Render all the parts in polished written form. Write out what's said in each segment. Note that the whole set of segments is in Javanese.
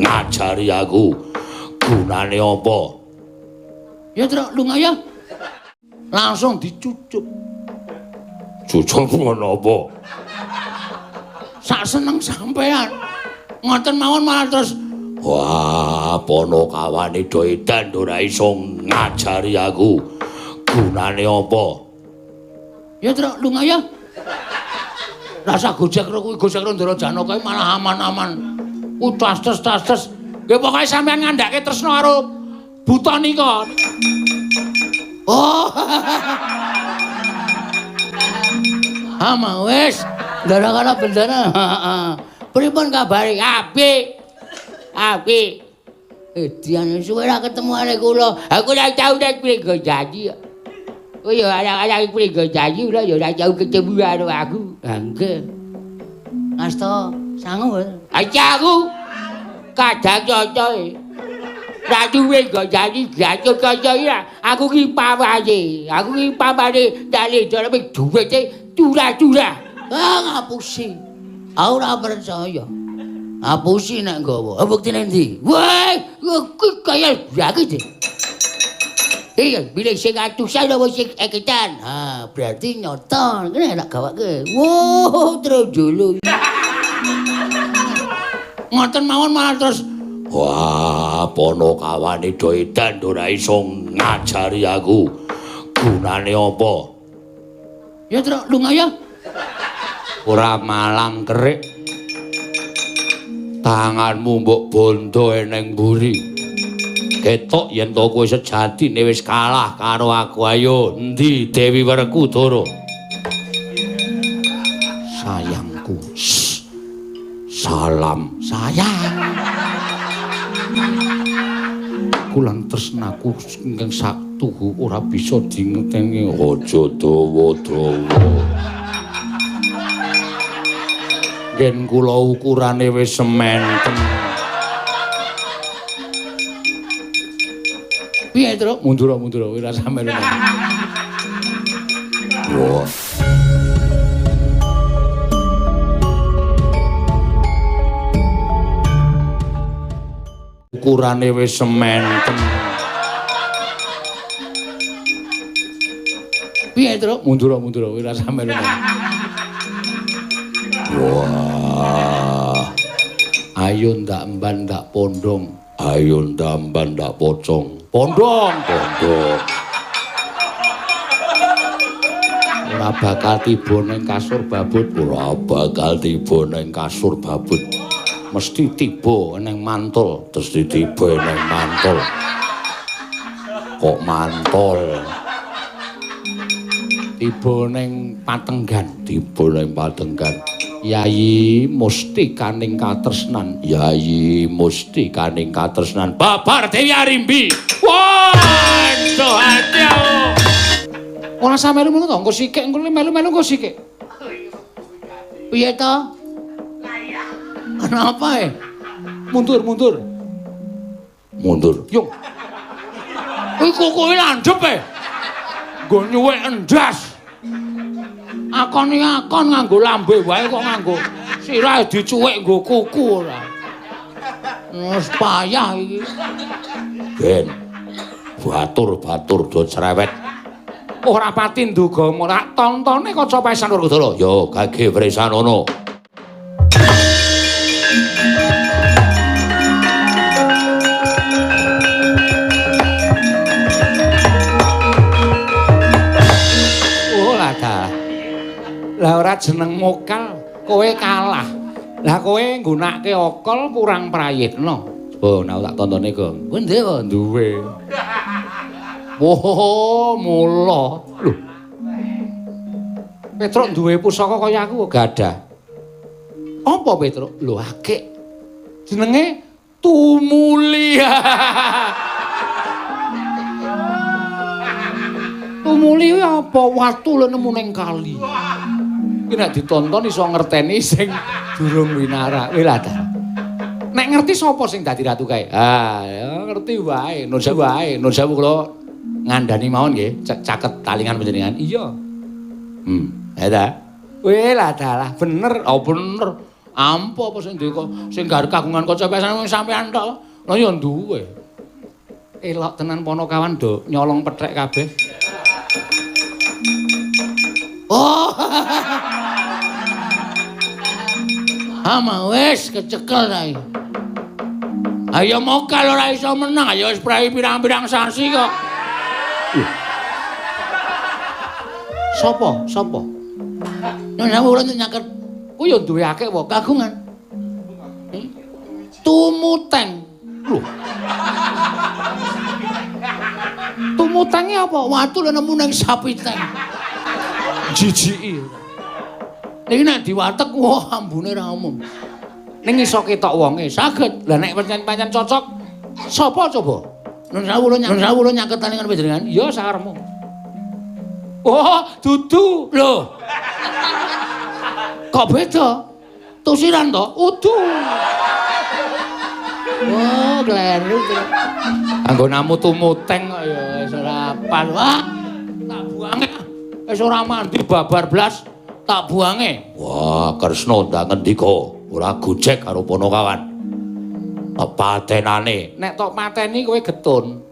ngajari aku. Gunane apa? Ya, Truk, lunga ya. Langsung dicucup. Cucup ngono apa? Sak seneng sampean. Ngoten mawon malah terus wah, Ponokawane do edan ora iso ngajari aku. Gunane apa? Ya, Truk, lunga ya. Rasa gojek karo kuwi gojek karo Ndara Janaka malah aman-aman. Ku tas-tas. Nggih pokoke sampean ngandhake tresna karo buta nika. Oh. Ama wis, ndara kana bendara. Heeh. Pripun kabare? Apik. Apik. Edian suwe ra ketemu arek kula. Aku ora tau nek Pringgodadi. Oh ya arek-arek Pringgodadi ora ya ora tau ketemu karo aku. Ha nggih. Asta sangu. Aja aku kadang cocoke. Ratu Pringgodadi gacut kanca iki aku ki pamane. Aku ki pamane dale daleme duwite curah-curah. Ah ngapusi. Aku ora percaya. Ngapusi nek nggawa. Buktine ndi? Wah, kuwi kaya bagi. Iya, bila sing atusan apa sing eketan. Ha, berarti nyoto. Kene tak gawake. Wow, terus dulu. Ngoten mawon malah terus wah, Ponokawane do edan ora iso ngajari aku. Gunane apa? Ya, Truk, lunga ya. Ora malang kerik. Tanganmu mbok bondo eneng mburi. Ketok yen to kowe sejatine wis kalah karo aku. Ayo, endi Dewi Werkudara? Sayangku. Shh. Salam sayang. Kulan tresnaku ingkang saktuhu ora bisa dingeteni. Aja dawa-dawa. Yen kula ukurane wis sementen. Piye, Truk? Mundur ora sampe. Wah. Ukurane wis sementen. Piye, Truk? Mundur ora sampe. Wah. Ayo ndak emban ndak pondong. Ayo ndak emban ndak pocong. Pondong, pondong. Ora bakal tiba ning kasur babut, ora bakal tiba ning kasur babut. Mesti tiba ning mantul, mesti tiba ning mantul. Kok mantul? Tiba ning patenggan, tiba ning patenggan. Yayi mustikaning katresnan, Yayi mustikaning katresnan. Babar Dewi Arimbi. Waduh, aduh. Ora sampe melu to, engko sikik, engko melu-melu engko sikik. Piye to? Kenapa e? Mundur, mundur. Mundur. Yo. Iku kowe landhep e. Nggo nyuwek endas. Akon akon nganggo lambe wae kok nganggo sirahe dicuwek nggo kuku ora. Wis payah iki. Ben. Batur-batur do cerewet. Ora pati nduga ora tontone kaca paesan Werkudara. Yo gage wresanono. Lah ora jeneng mokal, kowe kalah. Lah kowe nggunakake akal kurang prayitna. Oh, nek tak tontone, Gong. Kowe ndek kok duwe. Oh, mula. Lho. Petruk duwe pusaka kaya aku gadah. Apa Petruk? Lho, akeh. Jenenge Tumuli. Tumuli kuwi apa? Watu lho nemu ning kali. Iki nek ditonton iso ngerteni sing durung winara. Wih lah ta. Nek ngerti sapa sing dadi ratu kae? Ah, ya ngerti wae. Nur sewu wae. Nur sewu kula ngandani mawon nggih, caket talingan panjenengan. Iya. Ya ta. Wih lah dalah, bener. Oh bener. Ampo apa sing duwe sing kagungan kaca pesan sampean tok. Lah ya duwe. Elok tenan Ponokawan do nyolong pethek kabeh. Oh. Ama wis kecekel ta iki. Ayo mokal ora iso menang, ayo wis prei pirang-pirang sasi kok. Sopo? Sopo? Nyuwun sewu kula nyaket. Ku ya duwe akeh wae kagungan. Tumuteng. Lho. Tumutenge apa? Watu lho nemu nang sapiteng. Jijiki. Niki nek diwatek wah ambune ra umum. Ning iso ketok wonge saged. Lah nek pancen-pancen cocok sapa coba? Nun sewu kula nyaketane karo panjenengan. Ya sakarepmu. Oh, dudu. Lho. Kok beda? Tusiran to? Udu. Oh, kleru. Anggonamu tumuteng kok ya wis ora apal. Wah, tak buange. Wis ora mandi babar blas, tak buange. Wah, Kresna ndak ngendika, ora gojek karo Ponokawan. Patenane. Nek tok pateni kowe getun.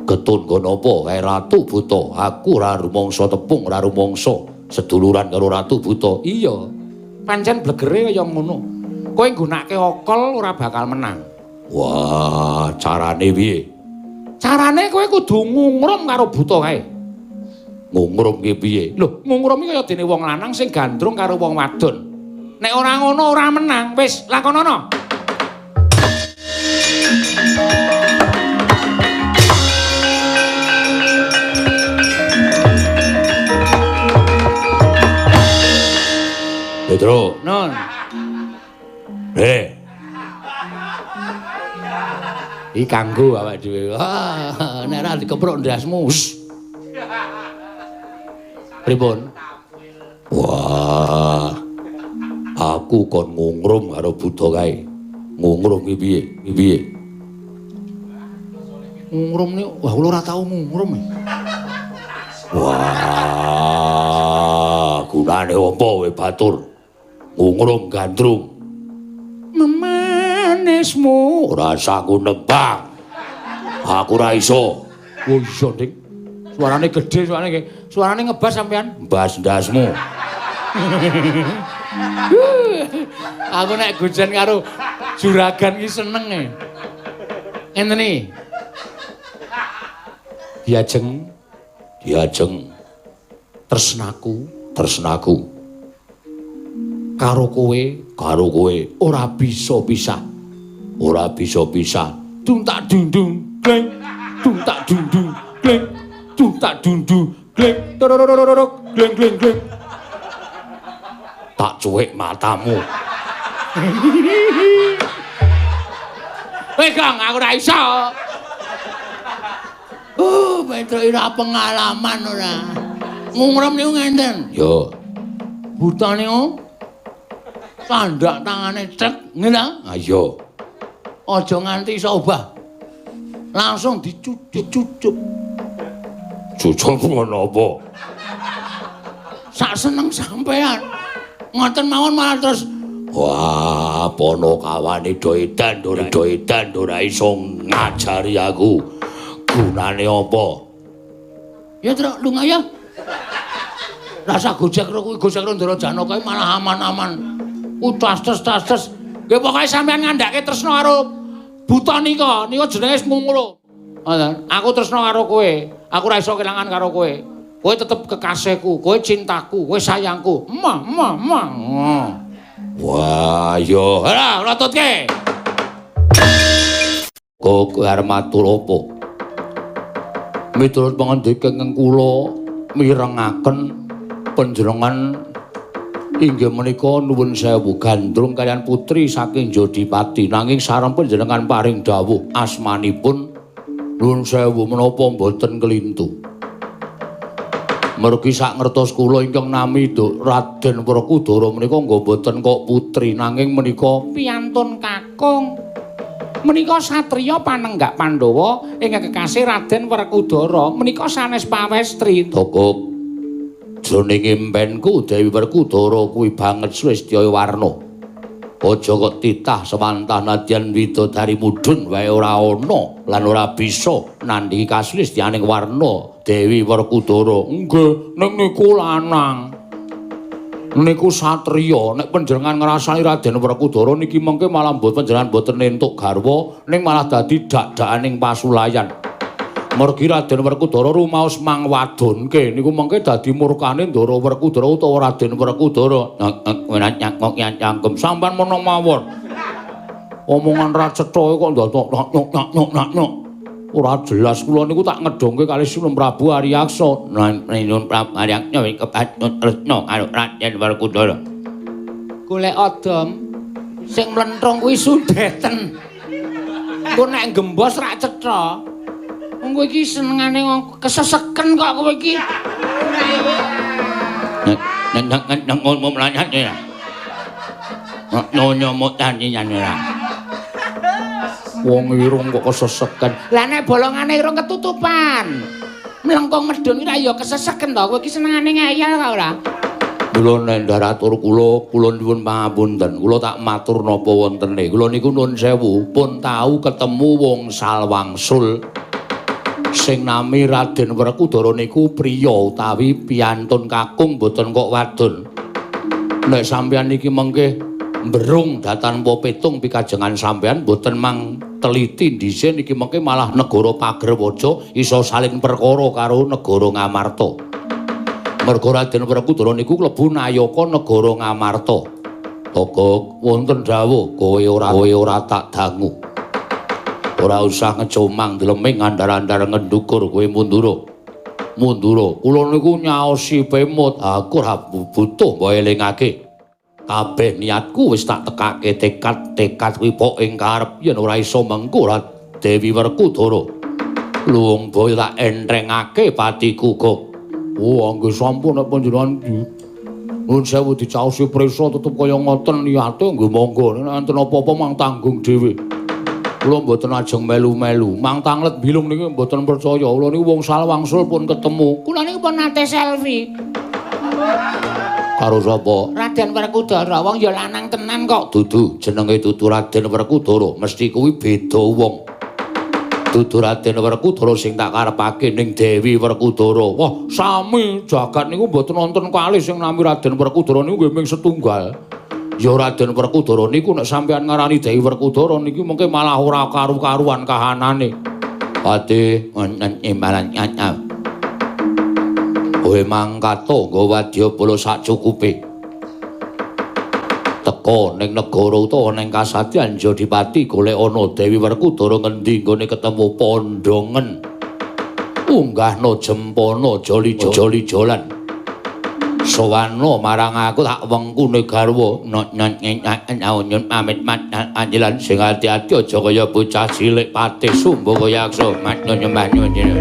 Getun nggo napa? Kae Ratu Buta. Aku ora rumangsa tepung, ora rumangsa seduluran karo Ratu Buta. Iya. Pancen blegere kaya ngono. Kowe nggunakake okol ora bakal menang. Wah, carane piye? Carane kowe kudu ngungrum karo buta kae. Ngungrum ki piye? Lho, ngungrum iki kaya dene wong lanang sing gandrung karo wong wadon. Nek ora ngono ora menang. Wis, lakonono. Petro. Non. Iki kanggo awake dhewe. Wah, nek ora dikeprok ndasmu. Pripun? Wah. Aku kon ngungrum karo buta kae. Ngungrum ki piye? Piye? Ngungrum niku, wah kula ora tau ngungrum. Wah, gunane apa kowe batur? Ngungrum gandrung. Memanismu ora sanggup nembang. Aku ora iso. Oh iya, Dik. Suarane gedhe suarane nggih. Suarane ngebas sampean. Mbas ndasmu. Aku nek gojen karo juragan ki seneng e. Ngenten iki. Diajeng, diajeng tresnaku, tresnaku karo kowe, karo kowe ora bisa pisah. Ora bisa pisah. Dung tak dung dung gleng, dung tak dung dung gleng, dung tak dung dung gleng, torororororok gleng gleng gleng. Tak cuwik matamu. Weh Kang, aku ora iso. Petro ora pengalaman ora. Ngungrum niku ngenten. Yo. Buta niku sandak tangane cek, nggih ta? Ayo. Aja nganti iso obah. Langsung dicucup. Cucup ngono apa? Sak seneng sampean. Ngoten mawon malah terus wah, Ponokawane do edan, do edan ora iso ngajari aku. Gunane apa? Ya truk lunga ya. Rasa gojek karo kuwi gojek karo Ndara Janaka malah aman-aman. Utas-tes-tas. Nggih pokoke sampean ngandhake tresna karo buta nika, nika jenenge ngungrum. Ngoten. Aku tresna karo kowe. Aku ora iso kelangan karo kowe. Kowe tetep kekasihku, kowe cintaku, kowe sayangku. Mah, mah, mah. Wah, yo. Ora, ora tutke. Kok arep matur apa? Miturut pangandika ingkang kula mirengaken panjenengan inggih menika nuwun sewu gandrung kaliyan putri saking Jodipati, nanging sareng panjenengan paring dawuh asmanipun nuwun sewu menapa mboten kelintu. Mergi sak ngertos kula ingkang nami Raden Werkudara menika nggih mboten kok putri, nanging menika piyantun kakung. Menika satriya panenggak Pandhawa ingkang kekasih Raden Werkudara menika sanes pawestri. Tokok jroning impenku Dewi Werkudara kuwi banget Sulistya warna. Aja kok titah sewantah nadyan widodari mudhun wae ora ana lan ora bisa nandhingi kaslistyaning warna Dewi Werkudara. Nggih, ning niku lanang. Niku satriya. Nek panjenengan ngrasani Raden Werkudara niki mengke malah mboten panjenengan mboten entuk garwa, ning malah dadi dak-dakaning pasulayan. Mergi Raden Werkudara rumaos mangwadonke niku mengke dadi murkane Ndara Werkudara utawa Raden Werkudara. Nyangkem sampean meneng mawon. Omongan ra cetha kok ndontok nyok nyok nyok nyok. Ora jelas kula niku tak ngedongke kalih Sinuwun Prabu Aryaksa. Nyuwun Prabu Aryaksa kepatut tresna karo Raden Werkudara. Golek odom sing mlentrung kuwi sundeten. Engko nek gembos rak cetha. Wong kowe iki senengane keseseken kok kowe iki. Nek nek ngono mlanyat ya. Nyonya mutani ora. Wong irung kok keseseken. Lah nek bolongane irung ketutupan. Mlengkung medhun iki ra ya keseseken to. Kowe iki senengane ngeyel ta ora? Kula nendhar atur kula, kula nyuwun pangapunten. Kula tak matur napa wontene. Kula niku nuwun sewu, pun tau ketemu wong salwangsul. Sing nami Raden Werkudara niku priya utawi piyantun kakung mboten kok wadon. Nek sampeyan niki mengke mberung datan tanpa petung pikajengan sampeyan mboten mang teliti dhisik niki mengke malah negara Pagerwaja iso saling perkara karo negara Ngamarta. Merga Raden Werkudara niku klebu nayaka negara Ngamarta. Togok wonten dawuh kowe ora tak dangu. Ora usah ngecomang dleming andar-andar ngendukur kowe mundura. Mundura. Kula niku nyaosi pemut, aku ora butuh mbok elingake. Kabeh niatku wis tak tekake tekad-tekad kuwi pok ing karep yen ora iso mengko ora Dewi Werkudara. Luwung boyo tak entrengake patiku kok. Oh, nggih sampun nek panjenengan nuwun sewu dicaosi prisa tetep kaya ngoten niate nggih monggo. Nek enten apa-apa mang tanggung dhewe. Kula mboten ajeng melu-melu. Mang tanglet bilung niki mboten percaya. Kula niku wong salwangsul pun ketemu. Kula niku pun nate selfie. Karo sapa? Raden Werkudara. Wong ya lanang tenan kok. Dudu, jenenge dudu Raden Werkudara, mesti kuwi beda wong. Dudu Raden Werkudara sing tak karepake ning Dewi Werkudara. Wah, sami jagat niku mboten wonten kalih sing nami Raden Werkudara niku nggih ming setunggal. Ya Raden Werkudara niku nek sampeyan ngarani Dewi Werkudara niki mengke malah ora karu-karuan kahanane. Ate imbalan nyanyam. Kowe mangkato nggo wadyabala sak cukupe. Teka ning negara utawa ning kasadyan Jodipati golek ana Dewi Werkudara ngendi nggone ketemu pondongen. Unggahno jempana joli-joli-jolan. Sowana marang aku tak wengkune garwa nyun pamit anjelan sing ati-ati aja kaya bocah cilik patih sumbo kaya aksa nyembah nyun.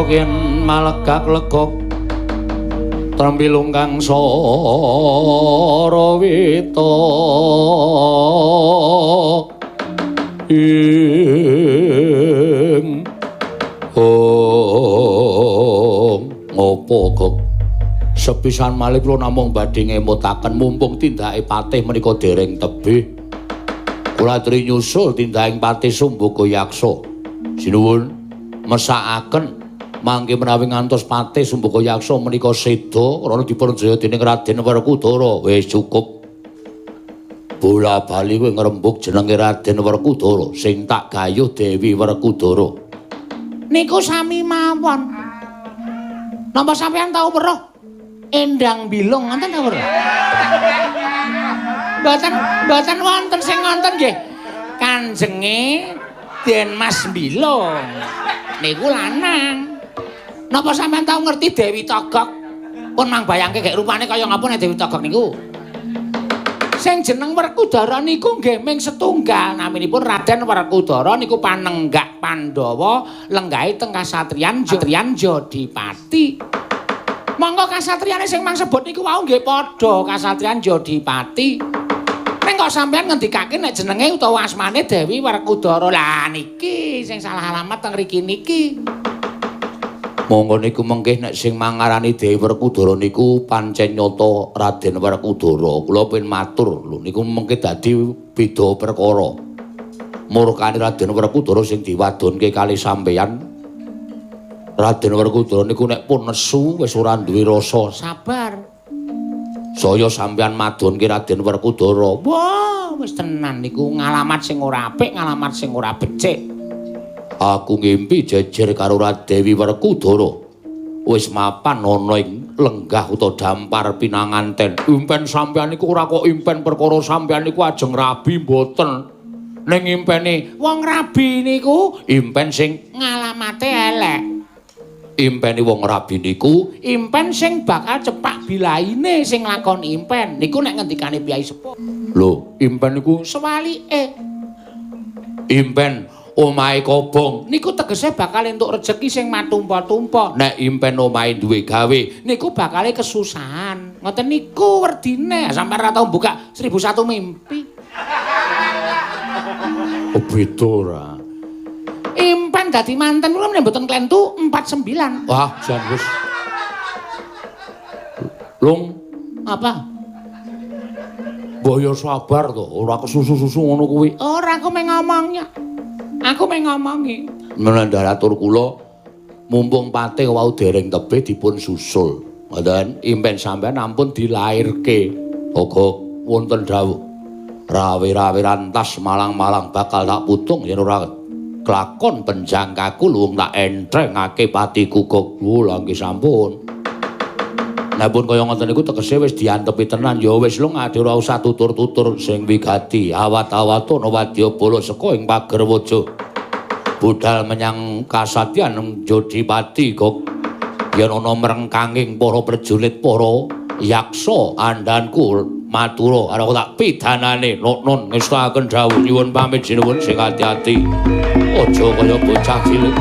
Yen malegak legok trembilung kang sarawita ing ong ngopo kok sepisan malih kula namung badhe ngemutaken mumpung tindake patih menika dereng tebih kula aturi nyusul tindaking patih Sumbuka Yaksa. Sinuwun mesakaken mangke menawi ngantos patih Sumbuka Yaksa menika seda krana dipunjaya dening Raden Werkudara. Wis cukup. Bola bali kowe ngrembug jenenge Raden Werkudara sing tak gayuh Dewi Werkudara. Niku sami mawon. Napa sampeyan tau weruh Endang Bilung wonten ta weruh? Mboten wonten sing wonten nggih. Kanjenge Den Mas Bilung. Niku lanang. Napa sampeyan tau ngerti Dewi Togok? Pun mang bayangke gek rupane kaya ngapa nek Dewi Togok niku? Sing jeneng Werkudara niku nggih ming setunggal, naminipun Raden Werkudara niku panenggak Pandhawa lenggahe teng kasatriyan Jodipati. Monggo kasatriyane sing mang sebut niku wau nggih padha kasatriyan Jodipati. Ning kok sampeyan ngendikake nek jenenge utawa asmane Dewi Werkudara. Lah niki sing salah alamat teng mriki niki. Monggo niku mengke nek sing mangarani Dewi Werkudara niku pancen nyata Raden Werkudara. Kula pin matur lho niku mengke dadi beda perkara. Murkane Raden Werkudara sing diwadonke kali sampeyan. Raden Werkudara niku nek pun nesu wis ora duwe rasa sabar. Saya sampeyan madonke Raden Werkudara. Wah, wis tenan niku ngalamat sing ora apik, ngalamat sing ora becik. Aku ngimpi jejer karo Dewi Werkudara. Wis mapan ana ing lenggah utawa dampar pinanganten. Impen sampeyan niku ora kok impen perkara sampeyan niku ajeng rabi mboten. Ning impene wong rabi niku impen sing ngalamate elek. Impene wong rabi niku impen sing bakal cepak bilaine sing lakoni impen. Niku nek ngendikane Kyai Sepuh. Lho, impen niku sewalike. Impen omahe kobong niku tegese bakal entuk rejeki sing matumpa-tumpa. Nek impen omahe duwe gawe niku bakale kesusahan. Ngoten niku werdine. Sampeyan ora tau buka 1001 mimpi. Oh, beda ora. Impen dadi manten kula nek mboten klentu 49. Wah, jan wis. Lung, apa? Mbok yo sabar to, ora kesusu-susu ngono kuwi. Ora, aku meng ngomongnya. Aku meng ngomongi. Menandharatur kula mumpung patih wau dereng tebih dipun susul. Ngoten, impen sampean ampun dilairke. Uga wonten dawuh. Rawe-rawe rantas malang-malang bakal tak putung yen ora klakon penjangkaku luwung tak entrengake patiku kok. Lha nggih sampun. Nek pun kaya ngoten niku tegese wis diantepi tenan ya wis lung ade ora usah tutur-tutur sing wigati. Awat-awatana wadyabala saka ing pager waja. Budal menyang kasatyan Jodipati kok yen ana mrengkanging para prajurit para yaksa andhanku matura karo tak pidanane nun ngestakaken dawuh nyuwun pamit sinuwun sing ati-ati aja kaya bocah cilik.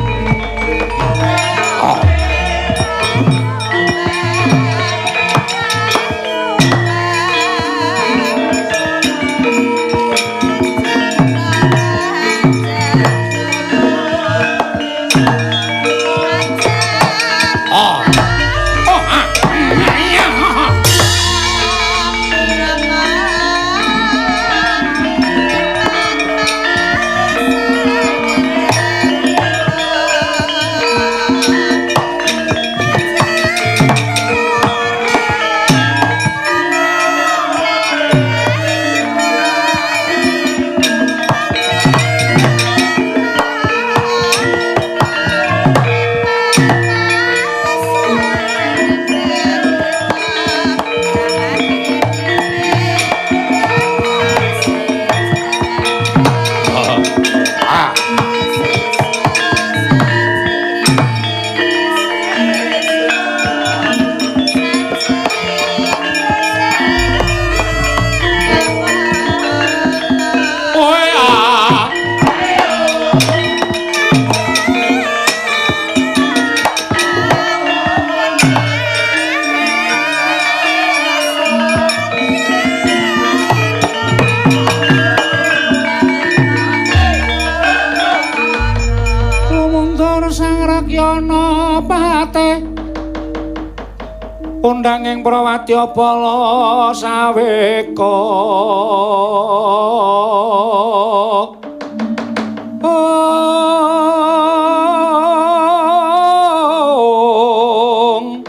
Undanging Prawadyabala saweka. Ong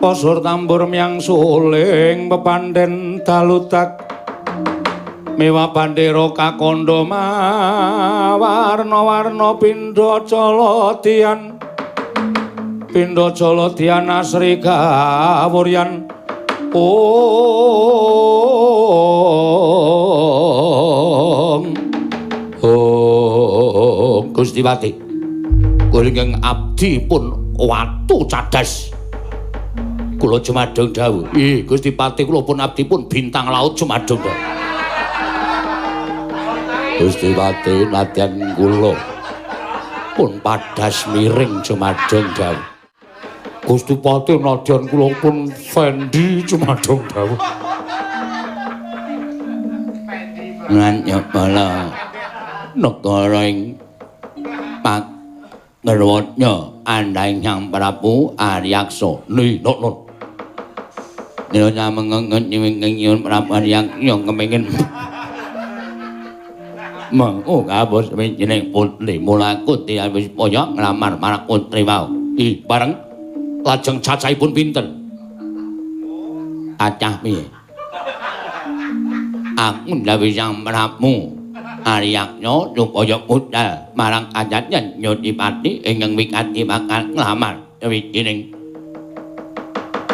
Pasur tambur myang suling pepandhen daludak mewah bandera kakandha mawarna-warna pindha caladian pindha jaladian asri kawuryan. Ong Ong Gusti Pati kula ingkang abdi pun watu cadas Kula jumadung dawuh. Ih, Gusti Patih kula pun abdi pun bintang laut jumadung dawuh. Gusti Patih nadyan kula pun padas miring jumadung dawuh. Gusti Patih nadyan kula pun Fendi jumadung dawuh. Nganyapala negara ing Pangerwatnya andhaing Hyang Prabu Aryaksa. Ni nok non. Nira nyamengengen nyuwing nyuwun Prabu Aryaksa kepengin mengko kabeh wijining putri mula aku wis supaya nglamar marang putri wau. Ih, bareng lajeng cacahipun pinten? Cacah piye? Aku ndhawuhi Sang Prabu Aryaksa supaya budal marang kajaten Nyodipati ingkang wigati bakal nglamar wijining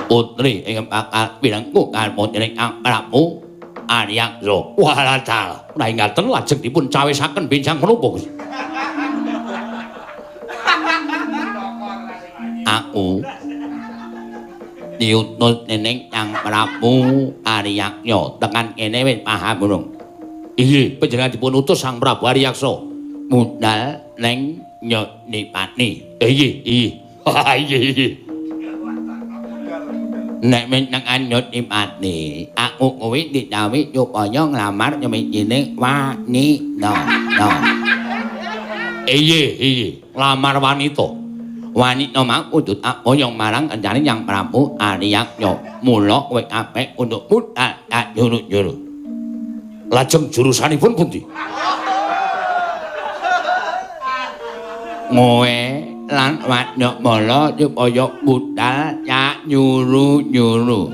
putri ingkang bakal pirengku karo putri Kang Prabu Aryaksa. Walah dalah, ora ngaten lajeng dipun cawisaken benjang menapa Gusti? Aku diutus dening Kang Prabu Aryaksa tekan kene wis paham durung? Inggih, panjenengan dipun utus Sang Prabu Aryaksa budal ning Nyodipati. Inggih, inggih. Inggih, inggih. Nek wis tekan Nyodipati, aku kuwi didhawuhi supaya nglamar nyewijine wanita. No. Inggih, inggih, nglamar wanita. Wanita mau kudu tak boyong marang kencane Hyang Prabu Aryaksa. Mula kowe kabeh kudu budal tak juru-juru. Lajeng jurusanipun pundi? Ngowe lan Wadyabala supaya budal cak nyuru-nyuru.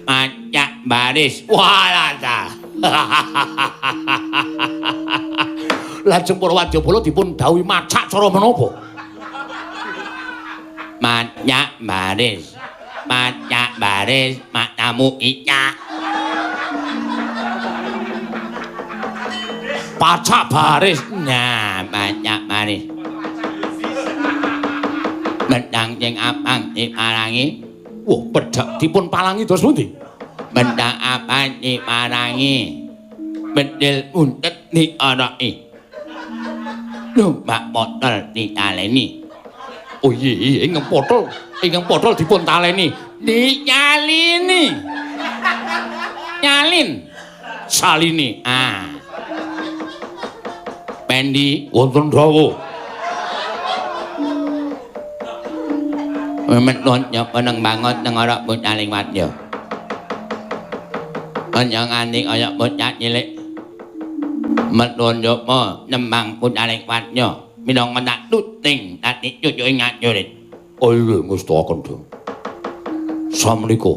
Pacak baris. Walah ta. Lajeng para wadyabala dipun dawuhi macak cara menapa? Macak baris. Macak baris matamu icak. Pacak baris. Nah, pacak baris. Medang sing abang diparangi. Wah, pedhak dipun palangi dos pundi? Medang abang diparangi. Bedil buntet dioroki. Numpak botol ditaleni. Oh iya, iya, ingkang potol dipun taleni. Dinyalini. Nyalin. Salini. Ah. Pendi wonten dawuh. Memetun nyapa nang bangot nang ora bocah wadya. Aja nganti kaya bocah cilik. Metun nyapa nembang bocah wadya minangka tak tuting dadi cucuke ngajurit. Oh iya, ngestakaken dawuh. Samenika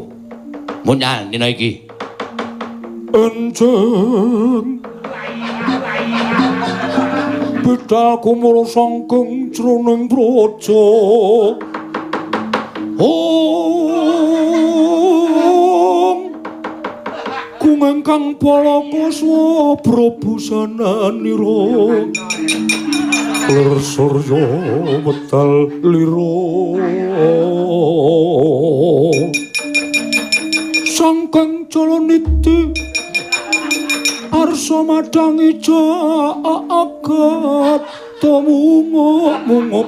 munyal dina iki. Enjing bedal kumara sangkeng jroning praja. Om kungengkang palaka swabra busananira lir surya wedal lira sangkeng jalaniti arsa madangi jagat tumunga munga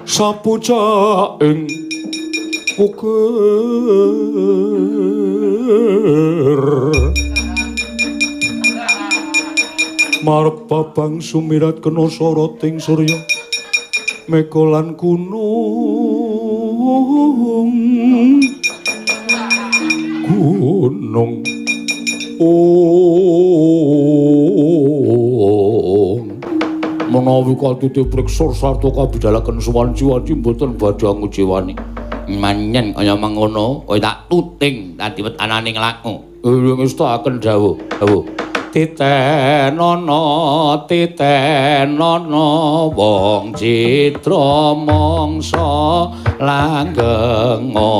sapucaing ukir marep babang sumirat kena soroting surya mega lan gunung gunung ong menawi katiti priksa sarta kabidalaken suwanci-wanci mboten badhe ngujiwani. Manyen kaya mengono kowe tak tuting dadi wetanane nglaku. Ngestakaken dawuh. Dawuh. Titenono titenono wong citra mangsa langgenga.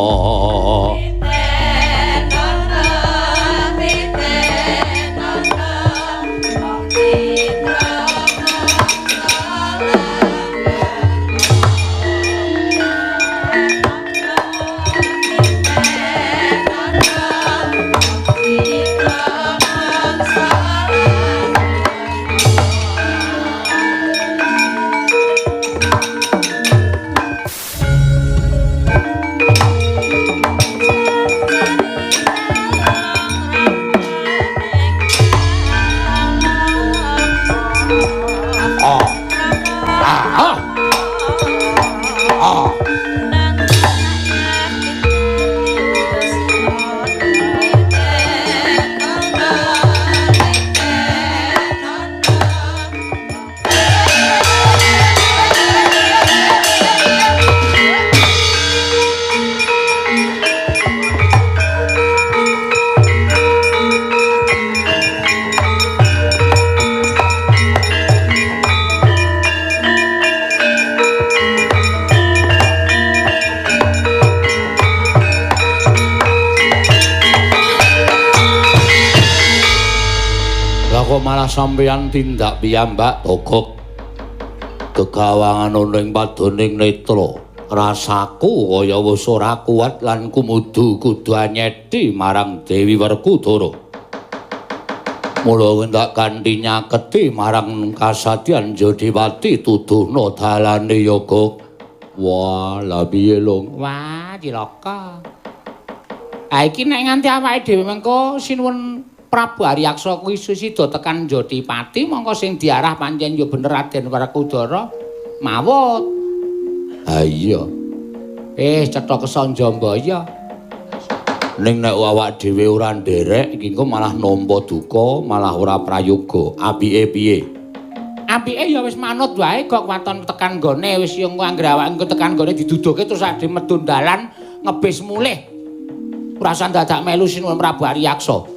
Malah sampeyan tindak piyambak Togog. Gegawangan ana ing padoning netra. Rasaku kaya wis ora kuat lan kumudu kudu anyedi marang Dewi Werkudara. Mula ndak kanthi nyaketi marang kasadyan Jodipati tuduhna dalane ya, Gog. Wah, lha piye lho? Wah, cilaka. Ha iki nek nganti awake dhewe mengko sinuwun Prabu Aryaksa kuwi sida tekan Jodipati mongko sing diarah pancen ya bener Raden Werkudara mawut. Ha iya. Cetha kesanjambaya. Ning nek awak dhewe ora nderek iki engko malah nampa duka, malah ora prayoga. Apike piye? Apike ya wis manut wae kok waton tekan nggone wis yo anggere awake engko tekan nggone diduduhke terus ade medun dalan ngebis mulih. Ora usah dadak melu sinuwun Prabu Aryaksa.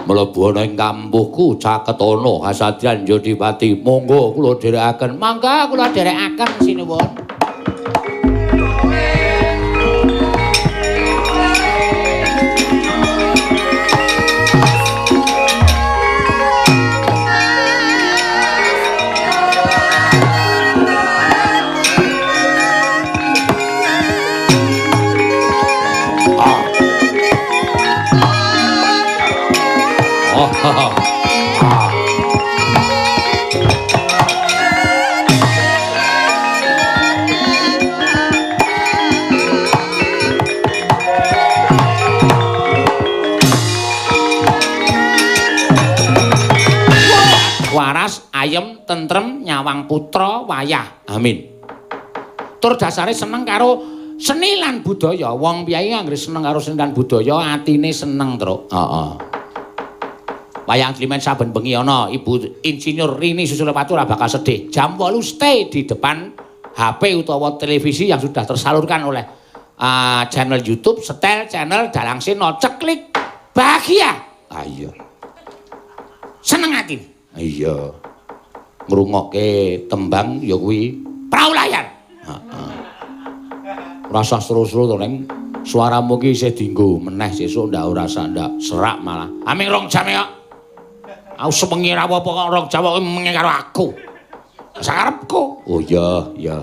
Mlebu ana ing kampuhku caketana kasadyan Jodipati. Monggo kula dherekaken. Monggo kula dherekaken sinuwun. Waras, ayem, tentrem, nyawang putra, wayah. Amin. Tur dasare seneng karo seni lan budaya. Wong piyayi anggere seneng karo seni lan budaya, atine seneng, Truk. Heeh. Wayang Climen saben bengi ana Ibu Insinyur Rini Susilowati ora bakal sedih. Jam 8 stay di depan HP utawa televisi yang sudah tersalurkan oleh channel YouTube, setel channel Dalang Seno, ceklik bahagia. Ah iya. Seneng ati. Iya. Ngrungokke tembang ya kuwi Prau Layar. Heeh. Ora usah seru-seru to, Neng. Suaramu ki isih dienggo meneh sesuk ndak ora usah ndak serak malah. Aming rong jam kok. Aku sewengi ra apa-apa kok rong jam kok mengi karo aku. Sakarepku. Oh iya, iya.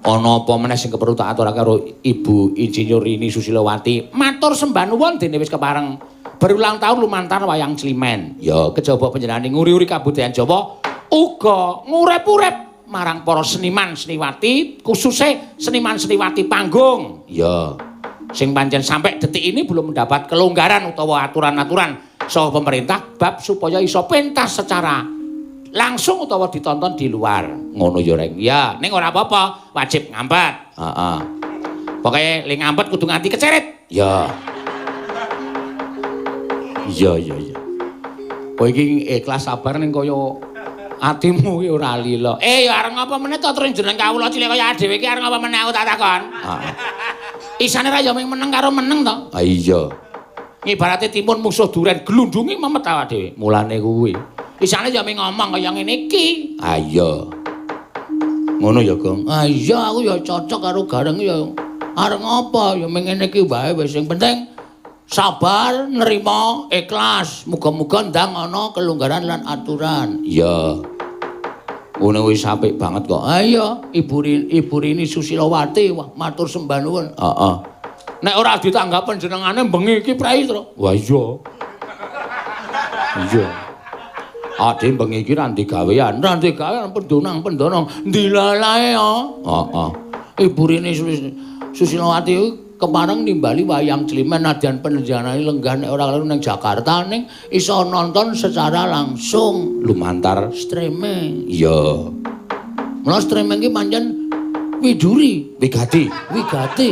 Ana apa meneh sing keperlu tak aturake karo Ibu Insinyur Rini Susilowati? Matur sembah nuwun dene wis kepareng berulang tahun lumantar wayang Climen. Ya, kejaba panjenengane nguri-uri kabudayan Jawa uga ngurip-urip marang para seniman seniwati, khususe seniman seniwati panggung. Ya. Sing pancen sampai detik ini belum mendapat kelonggaran utawa aturan-aturan saka pemerintah bab supaya iso pentas secara langsung utawa ditonton di luar. Ngono ya, Reng. Ya, ning ora apa-apa, wajib ngampet. Heeh. Pokoke le ngampet kudu nganti keceret. Ya. Iya, iya, iya. Kowe iki ikhlas sabar ning kaya atimu ki ora lila. Ya arep ngapa meneh to terus jeneng kawula cilik kaya dhewe iki arep ngapa meneh aku tak takon. Heeh. Isane ra ya mung meneng karo meneng to. Ha iya. Ibarate timun musuh duren glundungi memet awak dhewe. Mulane kuwi. Isane ya mung ngomong kaya ngene iki. Ha iya. Ngono ya, Gong. Ha iya, aku ya cocok karo Gareng ya. Arep ngapa ya mung ngene iki wae wis sing penting sabar, nerima, ikhlas. Muga-muga ndang ana kelonggaran lan aturan. Iya. Ngono wis apik banget kok. Ha iya, Ibu Rini Susilowati, wah matur sembah nuwun. Heeh. Nek ora ditanggap panjenengane bengi iki prei, Tru. Wah iya. Iya. Ade bengi iki ra ndigawean, ra ndigawean pendonang-pendonong ndilalae ya. Heeh. Ibu Rini Susilowati kepareng nimbali wayang Climen nadyan panjenengane lenggah nek ora karo ning Jakarta ning iso nonton secara langsung lumantar streaming. Iya. Mula streaming ki pancen widuri, wigati, wigati.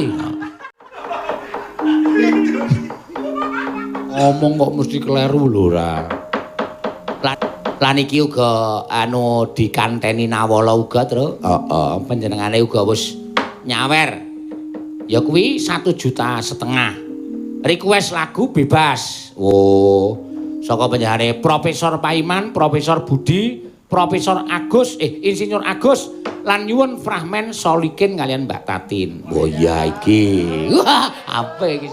Ngomong kok mesti kleru lho ora. Lan iki uga anu dikanteni Nawala uga, Tru. Heeh, panjenengane uga wis nyawer. Ya kuwi 1,5 juta. Request lagu bebas. Oh, saka panjenengane Profesor Paiman, Profesor Budi, Profesor Agus, Insinyur Agus lan nyuwun fragmen Solikin kalian Mbak Tatin. Oh iya iki. Wah, apa iki?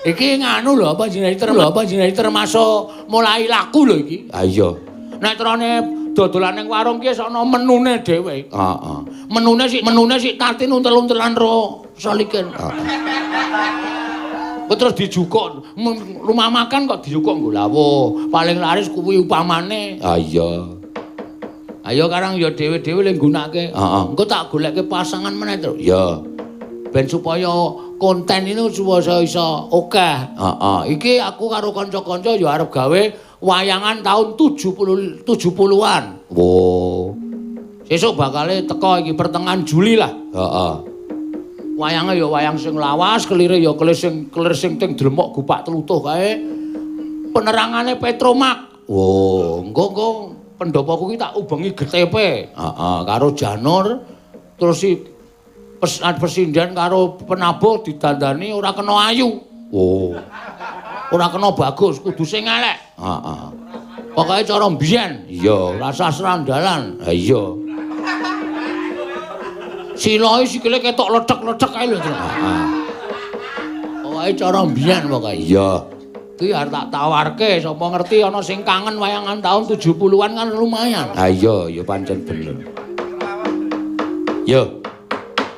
Iki nganu lho apa jenenge termasuk mulai laku lho iki. Ha iya. Nek trone dodolan ning warung ki wis ana menune dhewe. Heeh. Menune sik tatin untel-untelan ro solikin. Heeh. Terus dijukuk rumah makan kok dijukuk nggo lawuh. Paling laris kuwi upamane. Ha iya. Ayo karang ya dhewe-dhewe le nggunakake. Heeh. Engko tak goleke pasangan meneh, Tru. Iya. Ben supaya konten ini supaya iso akeh. Heeh. Iki aku karo kanca-kanca ya arep gawe wayangan tahun 70-an. Wo. Sesuk bakale teko iki pertengahan Juli lah. Heeh. Wayange ya wayang sing lawas, kelire ya kelir sing teng dlemok gupak tlutuh kae. Penerangane Petromak. Wo, engko pendopoku ki tak ubengi GTP. Heeh, karo Janur terus si pesinden karo penabuh didandani ora kena ayu. Oh. Ora kena bagus, kudu sing elek. Heeh. Pokoke cara mbiyen. Iya, rasa srandalan. Ha iya. Siloe sikile ketok lethek-lethek kae lho. Heeh. Pokoke cara mbiyen pokoke. Iya. Kuwi arep tak tawarke, sapa ngerti ana sing kangen wayangan tahun 70-an kan lumayan. Ha iya, ya pancen bener. Yo.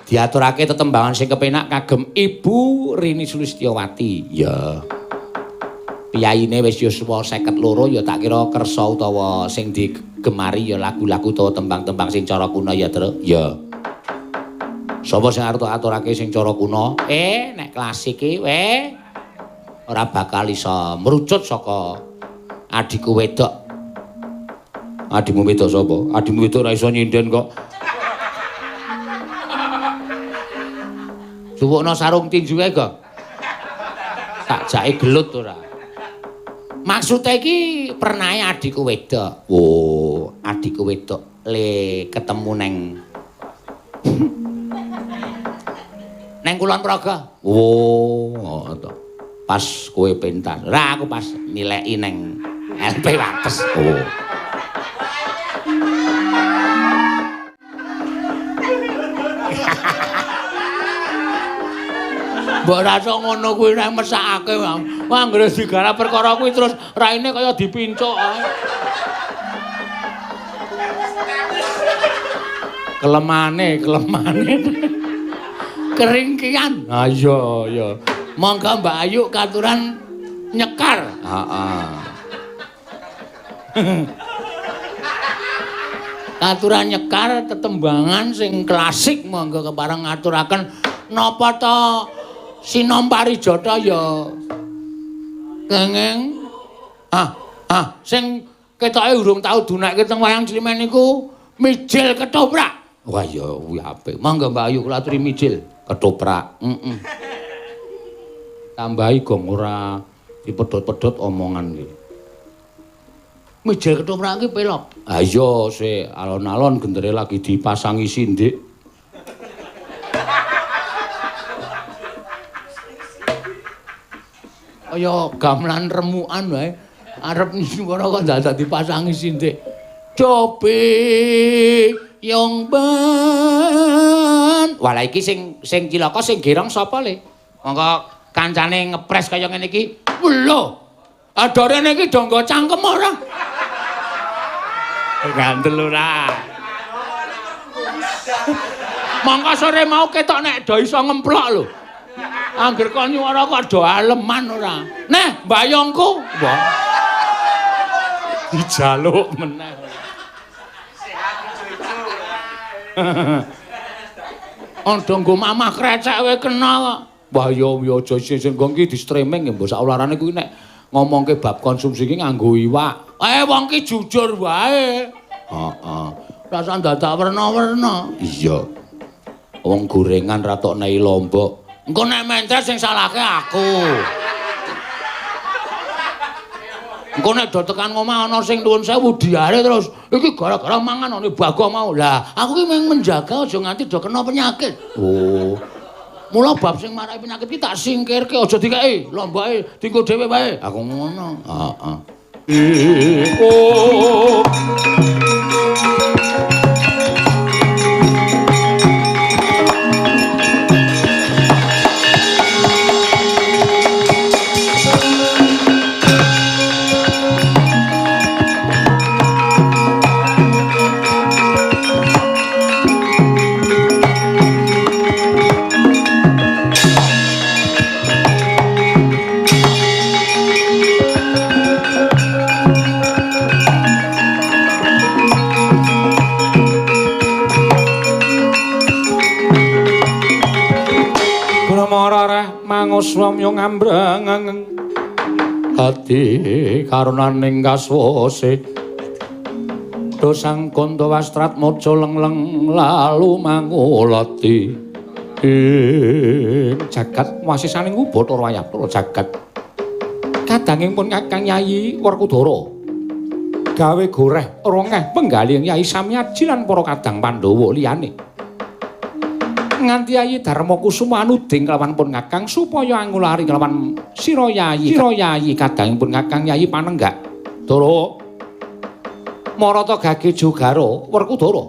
Diaturake tetembangan sing kepenak kagem Ibu Rini Sulistyowati. Ya. Piyayine wis yuswa 52 ya tak kira kersa utawa sing digemari ya lagu-lagu utawa tembang-tembang sing cara kuna ya, Tru. Ya. Sapa sing arep aturake sing cara kuna? Nek klasik iki ora bakal iso merucut saka adhiku wedok. Adhimu wedok sapa? Adhimu wedok ora iso nyinden kok. Suwukna sarung tinju kae, Gong. Tak jake gelut ora. Maksude iki pernahe adhiku wedok. Oh, adhiku wedok le ketemu neng neng Kulon Progo. Oh, to. Pas kowe pentas. Ora aku pas nileki neng LP Wates. Oh. Mbok rasa ngono kuwi nek mesakake. Wah, anggere digarap perkara kuwi terus raine kaya dipincuk ae. Kelemane. Keringkian. Ha iya, iya. Monggo Mbak Ayu katuran nyekar. Heeh. Katuran nyekar tetembangan sing klasik monggo kepareng ngaturaken napa ta Sinom Parijata ya kenging sing ketoke urung tau dunekke teng wayang Climen niku mijil ketoprak. Wah ya kuwi apik. Monggo Mbak Ayu kula aturi mijil ketoprak. Heeh. Tambahi gong ora dipedhot-pedhot omongan iki. Mijil ketoprak iki pelok. Ha iya sik alon-alon gendere lagi dipasangi sindik. Kaya gamelan remukan wae. Arep nyuwara kok dadak dipasangi sindik. Cobi yong ben. Walah iki sing cilaka sing gerong sapa le? Monggo kancane ngepres kaya ngene iki. Lho. Adorene iki do nggo cangkem ora? Ngandel ora. Mongko sore mau ketok nek do iso ngemplok lho. Angger kon nyuwara kok do aleman ora. Neh, mbayongku. Wah. Dijaluk meneh. Andha nggo mamah krecek wae kena kok. Wah ya ya aja sing nggo iki di streaming ya mbok sak ularane kuwi nek ngomongke bab konsumsi iki nganggo iwak. Wong ki jujur wae. Heeh. Rasane dadak werna-werna. Iya. Wong gorengan ra tok nei lombok. Engko nek mentres sing salahke aku. Engko nek do tekan omah ana sing nuwun sewu diare terus iki gara-gara mangan ana Bagong mau. Lah, aku ki mung menjaga aja nganti do kena penyakit. Oh. Mula bab sing marai penyakit ki tak singkirke aja dikeki, lomboke dienggo dhewe wae. Aku ngono. Heeh. Oh. Kang oswamya ngambrang ati karunaning kaswase dosang kanda wastratmaja lengleng lalu mangulati ing jagat wasisaning Bathara Wayabara jagat kadanging pun Kakang Yayi Werkudara gawe goreh rongeh penggalih Yayi Samyaji lan para kadang Pandhawa liyane nganti Yayi Darma Kusuma anuding kelawan pun Kakang supaya angulari kelawan sira Yayi kadanging pun Kakang Yayi Panenggak. Dara marata gage jogara Werkudara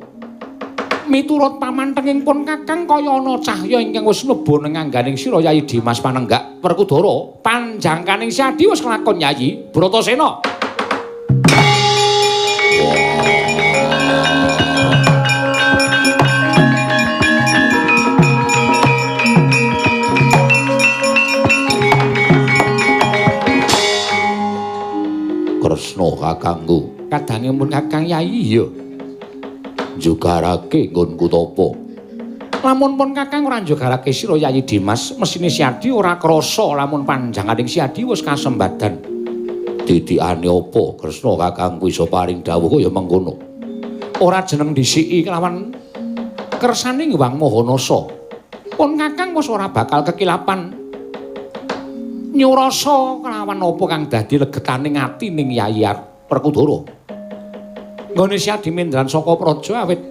miturut pamantenging pun Kakang kaya ana cahya ingkang wis mlebu ning angganing sira Yayi Dimas Panenggak. Werkudara panjangkaning Siadi wis kelakon Yayi Bratasena. Kresna kakangku kadange pun Kakang Yayi iya njogarake nggonku tapa. Lamun pun Kakang ora njogarake sira Yayi Dimas mesine Siadi ora krasa lamun panjanganing Siadi wis kasembadan. Titikane apa Kresna kakangku iso paring dawuh kaya mengkono? Ora jeneng dhisiki kelawan kersane Hyang Maha Nasa. Pun Kakang wis ora bakal kekilapan nyurasa kelawan apa kang dadi legetaning ati ning Yayi Werkudara. Nggone Siadi mindran saka praja awit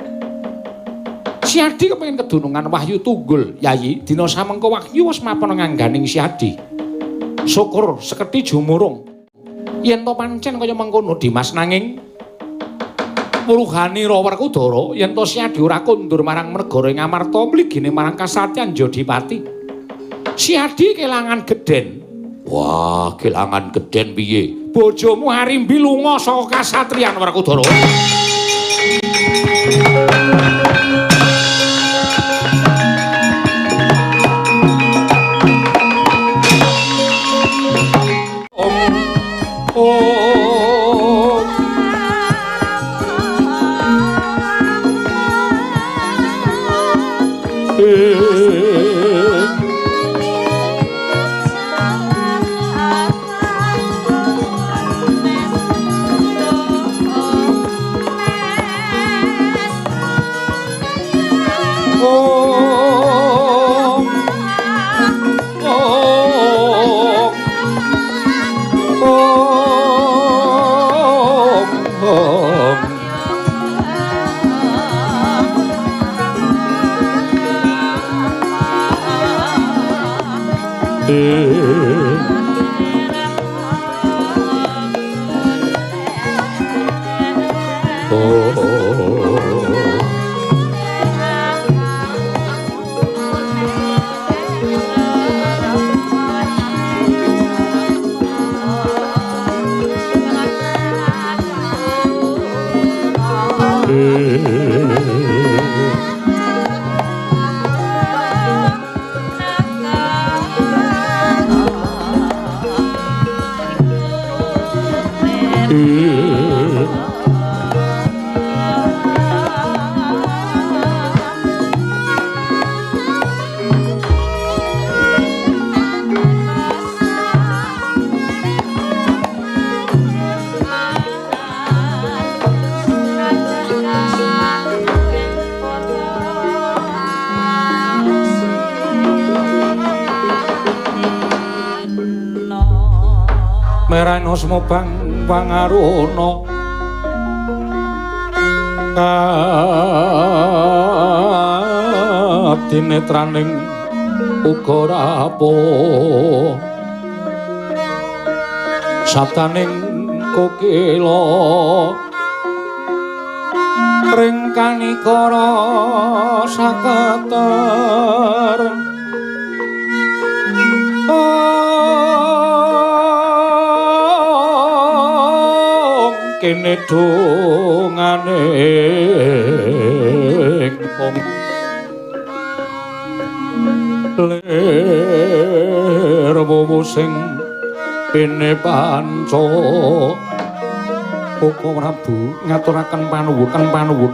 Siadi kepengin kedunungan wahyu tunggul Yayi. Dina samengko wahyu wis mapan ngangganing Siadi. Syukur sekedhi jumurung. Yen to pancen kaya mengkono Dimas nanging wuruhanira Werkudara yen to Siadi ora kondur marang negara ing Amarta mligine marang kasatriyan Jodipati. Siadi kelangan gedhen. Wah, kelangan gedhen piye? Bojomu Arimbi lunga saka kasatriyan Werkudara. Om. Merana semobang pangaruna kadinetraning uga rapuh sabdaning kokila ring kanikara saketer. Kene dongane wong lir wowo sing pene panca. Koko Prabu ngaturaken panuwun panuwun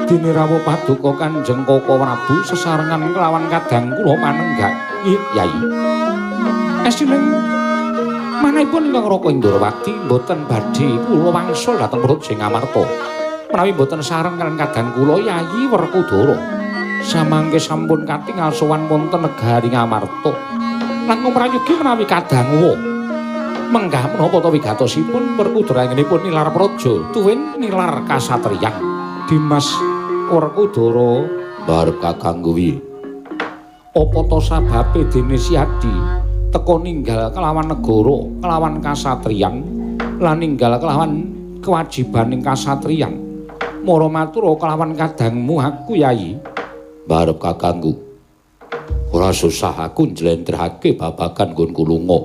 dene rawuh paduka Kanjeng Koko Prabu sesarengan kelawan kadang kula Panenggak. Yai. Estining manahipun ingkang Raka Indrawati mboten badhe kula wangsul dhateng Praja Ngamarta. Menawi mboten sareng kaliyan kadang kula Yayi Werkudara. Samangke sampun katingal sowan wonten negari Ngamarta. Langkung prayogi menawi kadangu menggah menapa ta wigatosipun Werkudara anggenipun nilar praja tuwin nilar kasatriyan. Dimas Werkudara barep kakang kuwi. Apa ta sababe dene Siadi teka ninggal kelawan negara, kelawan kasatriyan lan ninggal kelawan kewajibaning kasatriyan. Mara matur kelawan kadangmu aku Yayi. Barep kakangku. Ora susah aku njlentrehake babagan nggonku lunga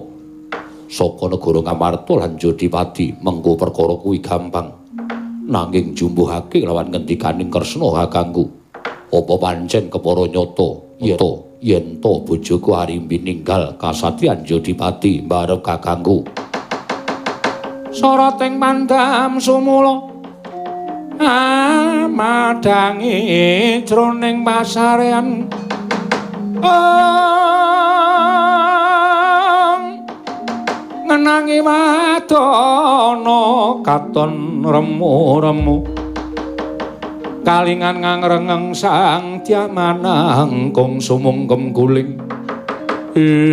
saka negara Ngamarta lan Jodipati, mengko perkara kuwi gampang. Nanging jumbuhake lawan ngendikaning Kresna kakangku. Apa pancen kepara nyata yen to bojoku Arimbi ninggal kasatriyan Jodipati barep kakangku. Soroting pandam sumula amadhangi jroning pasarean ngenangi wadana katon remu-remu kalingan ngangrengeng sang diamanangkung sumungkem guling ing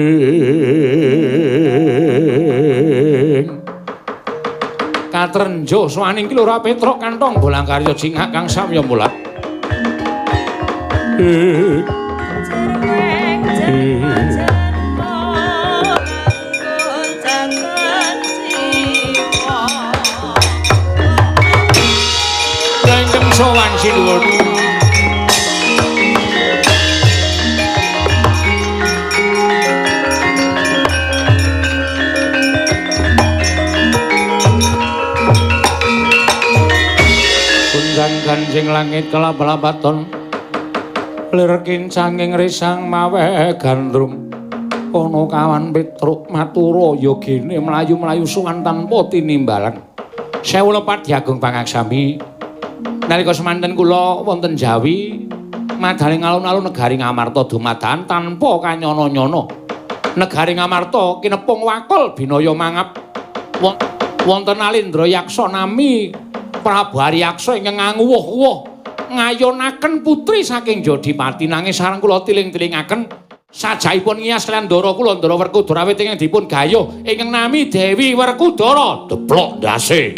katrenjo swaning ki Lurah Petruk kantong bolang karya jingak kang samya mulat. Ingkang sowan sinuwun. Ganjing langit kelap-lapaton lir kincanging risang mawe gandrung ana kawan Petruk matura yogene mlayu-mlayu sowan tanpa tinimbalan. Sewu lepat Diagung Pangaksami. Nalika semanten kula wonten Jawi madaling alun-alun negari Ngamarta dumadakan tanpa kanyana-nyana. Negari Ngamarta kinepung wakul binaya mangap wonten Alindra Yaksa nami Prabu Aryaksa ingkang nganguwuh-uwuh ngayonaken putri saking Jodipati nanging sareng kula tiling-tilingaken sajaipun ngiyas kaliyan ndara kula Ndara Werkudara awit ingkang dipun gayuh ingkang nami Dewi Werkudara deplok ndase.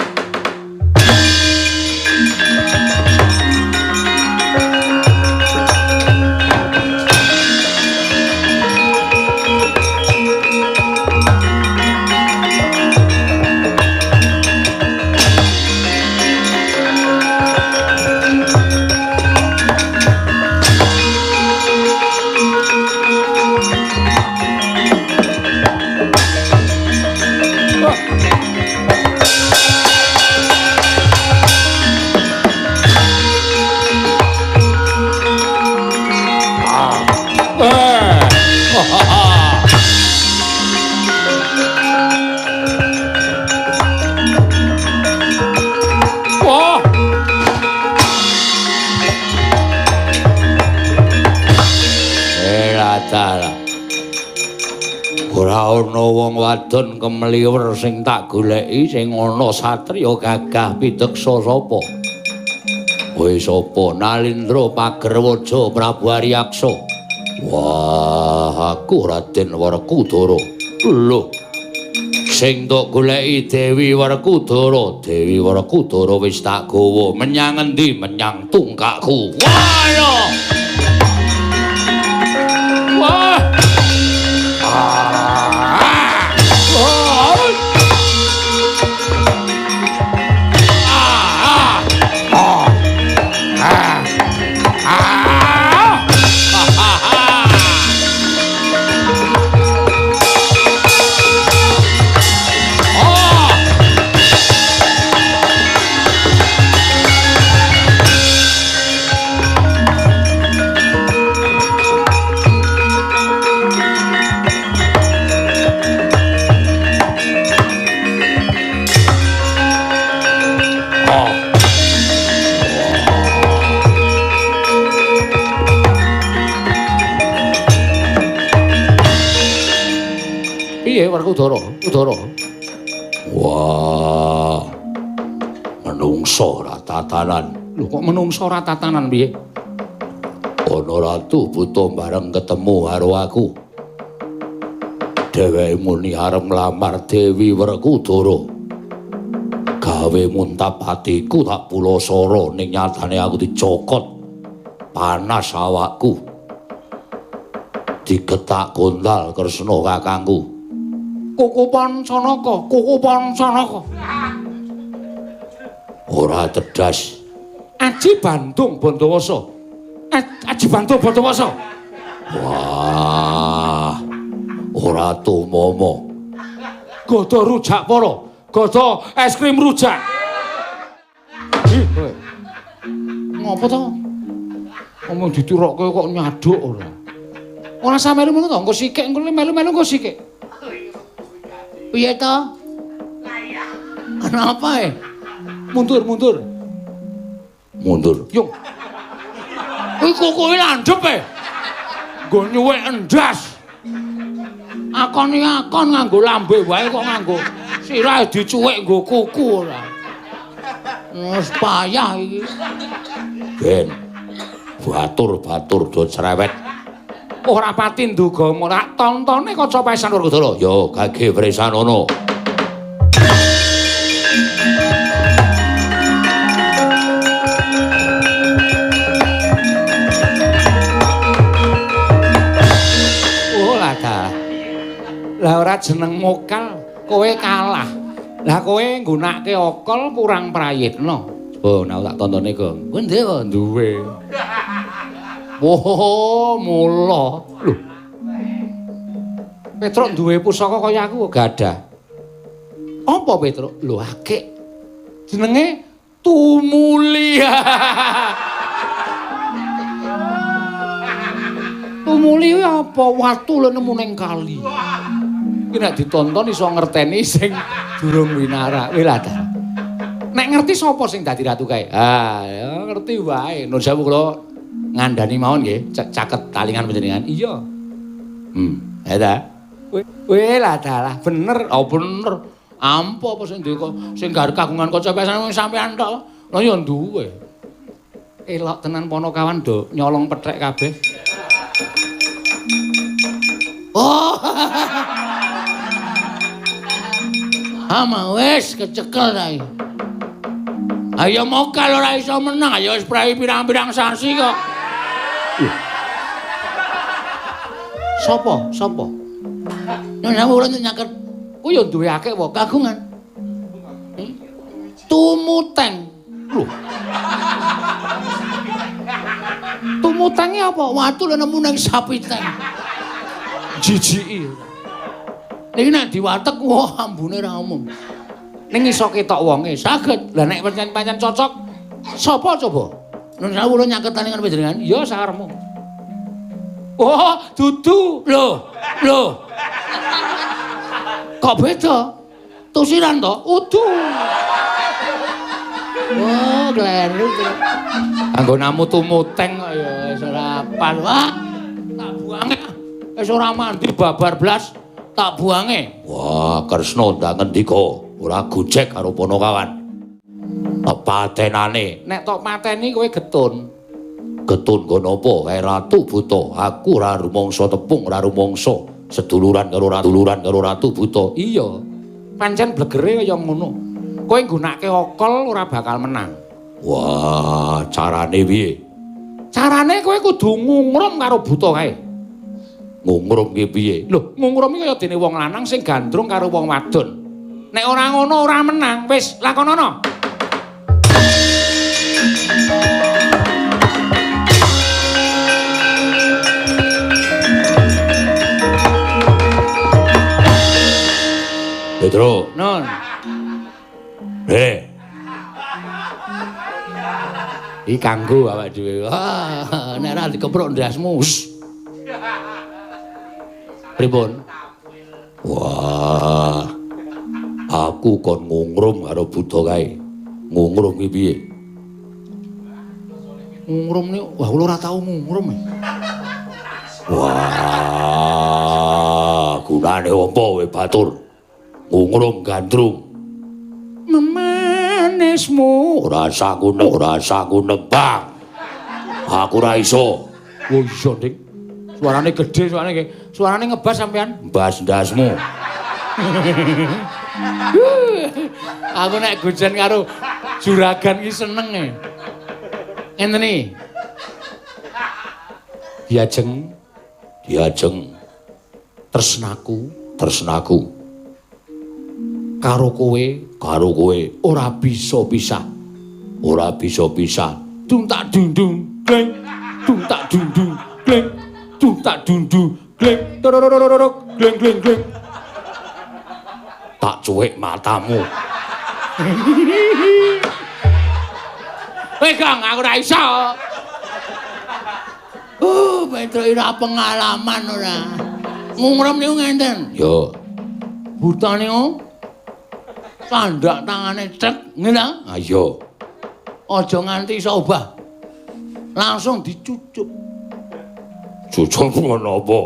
Ora ana wong wadon kemliwer sing tak goleki, sing ana satriya gagah pideksa sapa? Kowe sapa? Nalindra Pagerwaja Prabu Aryaksa. Wah, aku Raden Werkudara. Lho, sing tok goleki Dewi Werkudara. Dewi Werkudara wis tak gawa menyang endi? Menyang tungkakku. Wah, yo. Wah. Werkudara, Udara. Wah. Menungso ora tatanan. Lho kok menungso ora tatanan piye? Ana ratu buta bareng ketemu karo aku. Dheweke muni arep nglamar Dewi Werkudara. Gawe muntap atiku tak pulasara ning nyatane aku dicokot. Panas awakku. Digetak gondal Kresna kakangku. Kukupan Sanaka, kukupan Sanaka. Ora tedas. Aji Bandung Bondowoso. Aji Bandung Bondowoso. Wah. Ora tumomo. Gada rujak para, gada es krim rujak. Ih, kowe. Ngopo to? Ngomong ditirokke kok nyaduk ora. Ora usah melu ngono to, engko sikik, engko melu-melu engko sikik. Piye to? Kenapa e? Mundur, mundur. Mundur. Yung. Kuwi kukuhe landhep e. Nggo nyuwek endas. Akon iki akon nganggo lambe wae kok nganggo sirah dicuwek nggo kuku ora. Wis payah iki. Ben. Batur-batur do cerewet. Ora pati nduga ora tontone kaca paesan Werkudara. Ya gage wresanono. Oh lah ta. Lah ora jeneng mokal, kowe kalah. Lah kowe nggunakake akal kurang prayitna. Oh, nek tak tontone, Gong. Kowe ndek kok duwe. Oh, mula. Lho. Petruk duwe pusaka kaya aku gadah. Apa Petruk? Lho akeh. Jenenge Tumuli. Tumuli kuwi apa? Watu lho nemu ning kali. Iki nek ditonton iso ngerteni sing durung winara. Wih lah ta. Nek ngerti sapa sing dadi ratu kae? Ah, ya ngerti wae. Nur sewu kula ngandani mawon nggih, caket talingan panjenengan. Iya. Ya ta. Weh lah dalah, bener. Oh bener. Ampo apa sing duwe sing kagungan kaca pesan sampean tok. Lah ya duwe. Elok tenan ponokawan do nyolong pethek kabeh. Oh. Ama wis kecekel ta iki. Ayo mokal ora iso menang, ayo wis prei pirang-pirang sasi kok. Sopo? Sopo? Nek kula nyaket ku ya duwe akeh wae kagungan. Tumuteng. Lho. Tumutenge apa? Watu lho nemu nang sapiteng. Jijiki. Niki nek diwatek wah ambune ra umum. Ning iso ketok wonge saged. Lah nek pancen-pancen cocok sapa coba? Nun sewu kula nyaket talingan panjenengan. Ya sakarepmu. Oh, dudu. Lho, lho. Kok beda? Tusiran to? Udu. Oh, kleru. Anggonamu tumuteng kok ya wis ora apal. Wah, tak buange. Wis ora mandi babar blas, tak buange. Wah, Kresna ndang ngendika, ora gojek karo ponokawan. Patenane. Nek tok pateni kowe getun. Getun nggo napa? Kae Ratu Buta, aku ora rumangsa tepung, ora rumangsa seduluran karo duluran karo Ratu Buta. Iya. Pancen blegere kaya ngono. Kowe nggunakake akal ora bakal menang. Wah, carane piye? Carane kowe kudu ngungrum karo buta kae. Ngungrum ki piye? Lho, ngungrum iki kaya dene wong lanang sing gandrung karo wong wadon. Nek ora ngono ora menang. Wis, lakonono. Petro. Non. Iki kanggo awake dhewe. Wah, nek ora dikeprok ndasmu. Pripun? Wah. Aku kon ngungrum karo buta kae. Ngungrum ki piye? Ngungrum niku, wah kula ora tau ngungrum. Wah, Gunane apa kowe batur? Ngungrum gandrung. Memanismu ora saku nembang. Aku ora iso. Oh iso, Dik. Suarane gedhe suarane nggih. Suarane ngebas sampean. Mbas ndasmu. Aku nek gojen karo juragan ki seneng e. Ngenten iki. Diajeng, diajeng tresnaku, tresnaku karo kowe ora bisa pisah. Ora bisa pisah. Dung tak dung dung gleng, dung tak dung dung gleng, dung tak dung dung gleng, torororororok gleng gleng gleng. Tak cuwek matamu. Weh Kang, aku ora iso. Petro ora pengalaman ora. Ngungrum niku ngenten. Yo. Buta niku candak tangane cek ngene ta? Ha iya. Aja nganti iso obah. Langsung dicucup. Cucup ngono apa?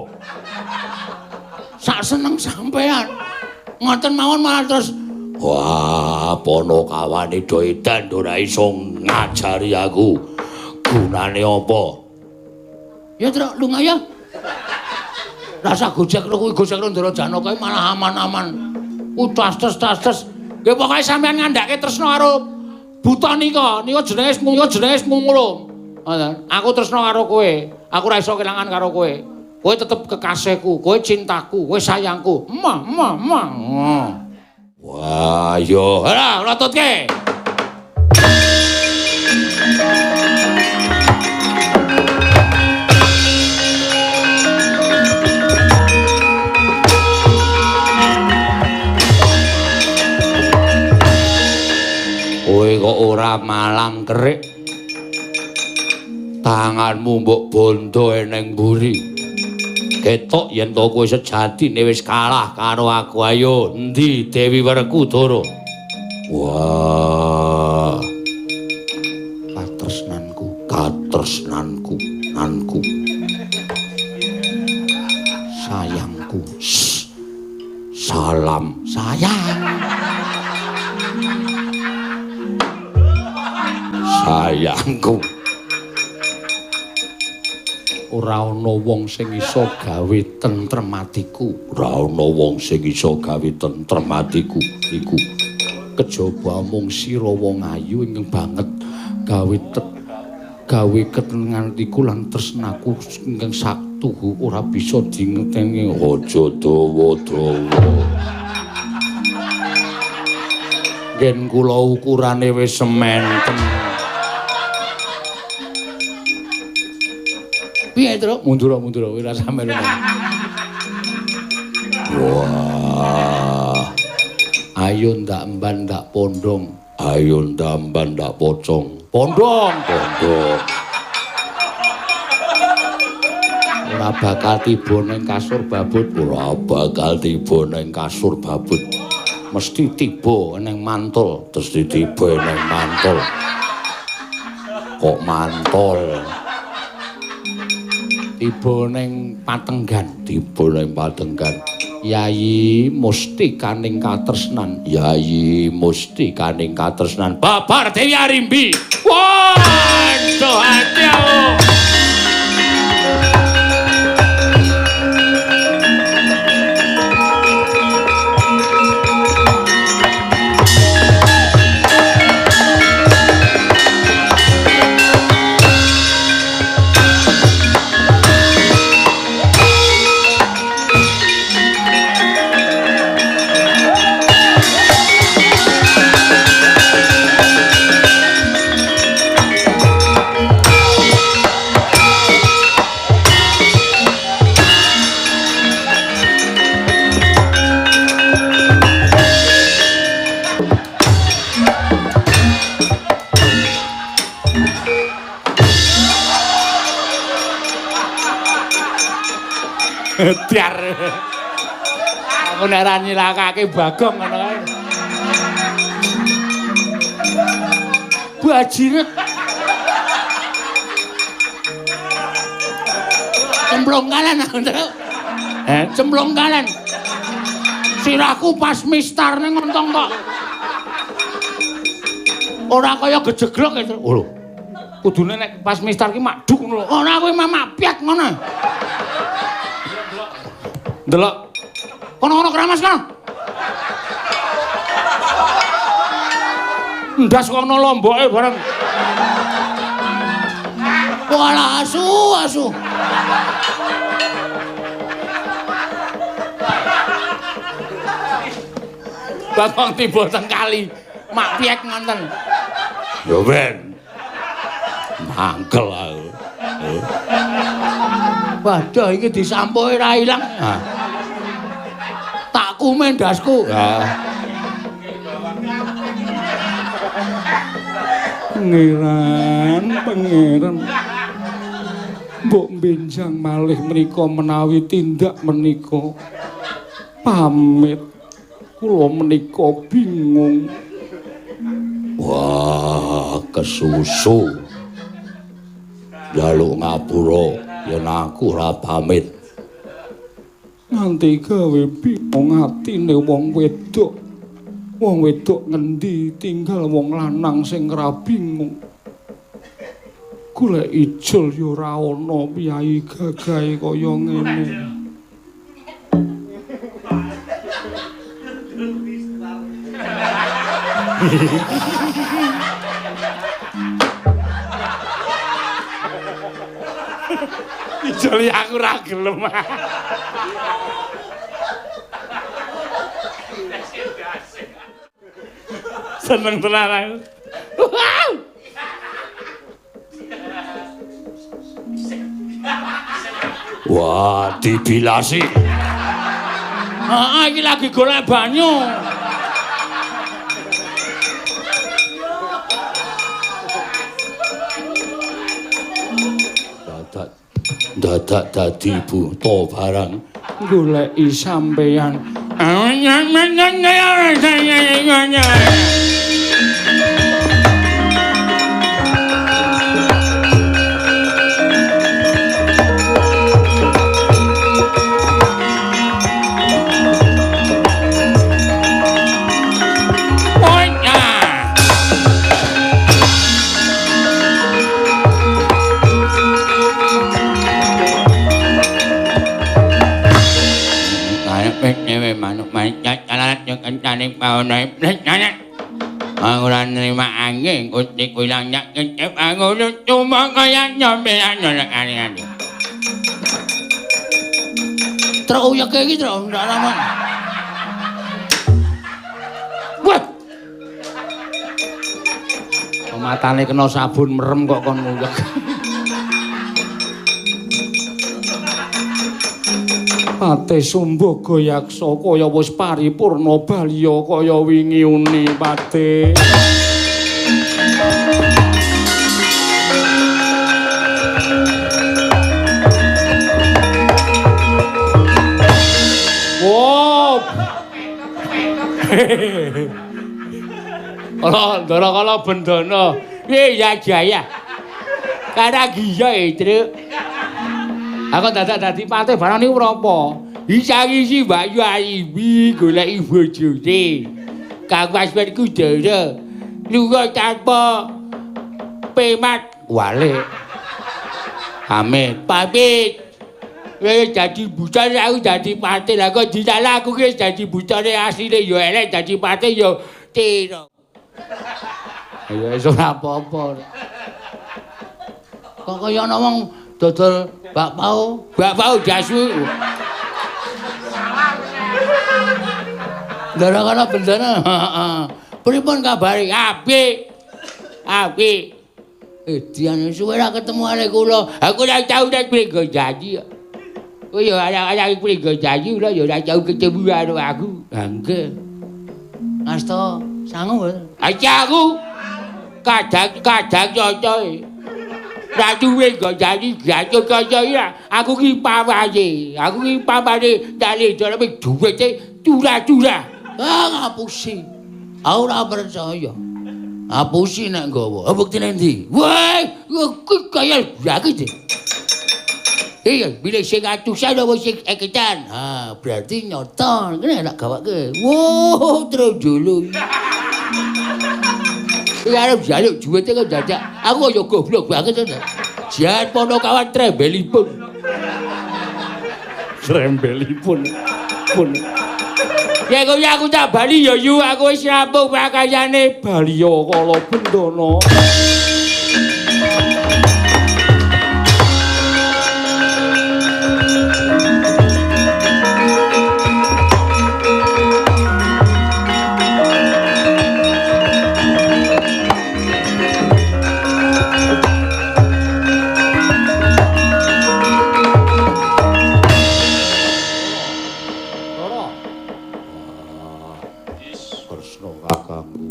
Sak seneng sampean. Ngoten mawon malah terus wah, Ponokawane do edan ora iso ngajari aku. Gunane apa? Ya Truk, lunga ya. Rasa gojek kuwi gojek Ndara Janaka malah aman-aman. Ku tas-tas. Nggih pokoke sampean ngandhake tresna karo buta nika, nika jenenge ngungrum. Ngoten. Aku tresna karo kowe. Aku ora iso kelangan karo kowe. Kowe tetep kekasihku, kowe cintaku, kowe sayangku. Ma ma ma. Wah, yo. Ora, lototke. Kowe kok ora malang kerik. Tanganmu mbok bondo eneng mburi. Ketok yen to kowe sejatine wis kalah karo aku. Ayo, endi Dewi Werkudara? Wah. Katresnanku, katresnanku, nanku. Sayangku. Salam sayang. Sayangku. Ora ana wong sing iso gawe tentrem atiku. Ora ana wong sing iso gawe tentrem atiku iku. Kejaba mung sira wong ayu ingkang banget gawe ketenangan atiku lan tresnaku ingkang saktuhu ora bisa dingerteni. Aja dawa-dawa. Yen kula ukurane wis sementen. Piye, Truk? Mundur, ora sampe lho. Wah. Ayo ndak emban ndak pondong. Ayo ndak emban ndak pocong. Pondong, pondong. Ora bakal tiba ning kasur babut, ora bakal tiba ning kasur babut. Mesti tiba ning mantul, mesti tiba ning mantul. Kok mantol? Tiba ning patenggan, tiba ning patenggan. Yayi mustikaning katresnan, Yayi mustikaning katresnan. Babar Dewi Arimbi. Waduh, ati aku. Biar aku nek ora nyilakake Bagong ngono kae. Bajiret. Cemplung kalen aku, Truk. Cemplung kalen. Sirahku pas mistar ning ngontong kok. Ora kaya gejeglok e. Oh lho. Kudune nek pas mistar ki makduk ngono lho. Ora kuwi mamak piak ngono. Ndelok. Kono-kono keramas kono. Ndas kok ana lomboke bareng. Walah asu asu. Bakong tiba teng kali, mak piek ngonten. Ya ben. Mangkel aku. Waduh iki disampuhi ra ilang. Tak kumen ndasku. Pangeran, pangeran. Mbok benjang malih menika menawi tindak menika. Pamit. Kula menika bingung. Wah, kesusu. Njaluk ngapura yen aku ora pamit. Nganti gawe bingung atine wong wedok. Wong wedok ngendi tinggal wong lanang sing ora bingung. Golek ijol ya ora ana piyayi gagahe kaya ngene. Ijol aku ora gelem. Seneng tenan aku. Wah, dibilasi. Heeh, iki lagi golek banyu. Dadak dadi buta barang goleki sampeyan. Ora nrima angin utik ulang nyak ngecep aku cuma kaya nyampean nolak aneh-aneh. Truk uyeke iki truk ndak ramon. Wah. Matane kena sabun merem kok kon nguyek. Pate Sumbaga Yaksa kaya wis paripurna baliya kaya wingi uni Pate. Wow. Ala ndara kala bendana. Piye ya Jaya? Karagiya e, Truk. Aku dadak dadi patih barang niku menapa? Isang-isi Mbak Yu Alibi goleki bojone. Kang Wasman Kudara lunga tanpa pemat walik. Amit. Pamit. Wis dadi buta aku dadi patih. Lah kok disalah aku ki dadi butane asline ya elek dadi patih ya tiro. Ya wis ora apa-apa. Kok kaya ana wong dodol bakpao, bakpao jasu. Ndara kana bendana. Heeh. Pripun kabare? Apik. Apik. Dian suwe ra ketemu arek kula. Aku ora tau nek Pringgojanji. Kowe ya arek Pringgojanji ora ya ora tau ketemu karo aku. Ha nggih. Asta sangu. Aja aku kadang-kadang cocoke. Ratu Pringgojanji gacut kaca iki aku ki pamane. Aku ki pamane dali daleme duwite curah-curah. Ah ngapusi. Aku ora percaya. Ngapusi nek nggawa. Ha buktine ndi? Wah, kuwi kaya lagi. Iya, pilih sing atusan apa sing eketan. Ha, berarti nyoto. Kene tak gawake. Wow, terus dulu. Iki arep njaluk duwite kok dadak. Aku ya goblok banget to. Jan Ponokawan trembelipun. Trembelipun. Pun. Ya kok aku tak bali ya yu, aku wis rampung pakayane. Baliya kala bendana.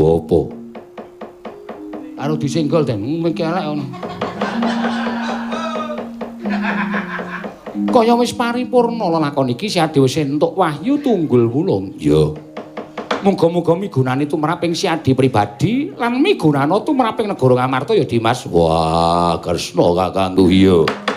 Apa? Karo disenggol den, iki elek ngono. Kaya wis paripurna lelakon iki Siadi wis entuk wahyu tunggul wulung. Ya. Muga-muga migunani tumrap ing Siadi pribadi lan migunana tumrap ing negara Ngamarta ya Dimas. Wah, Kresna kakangku iya.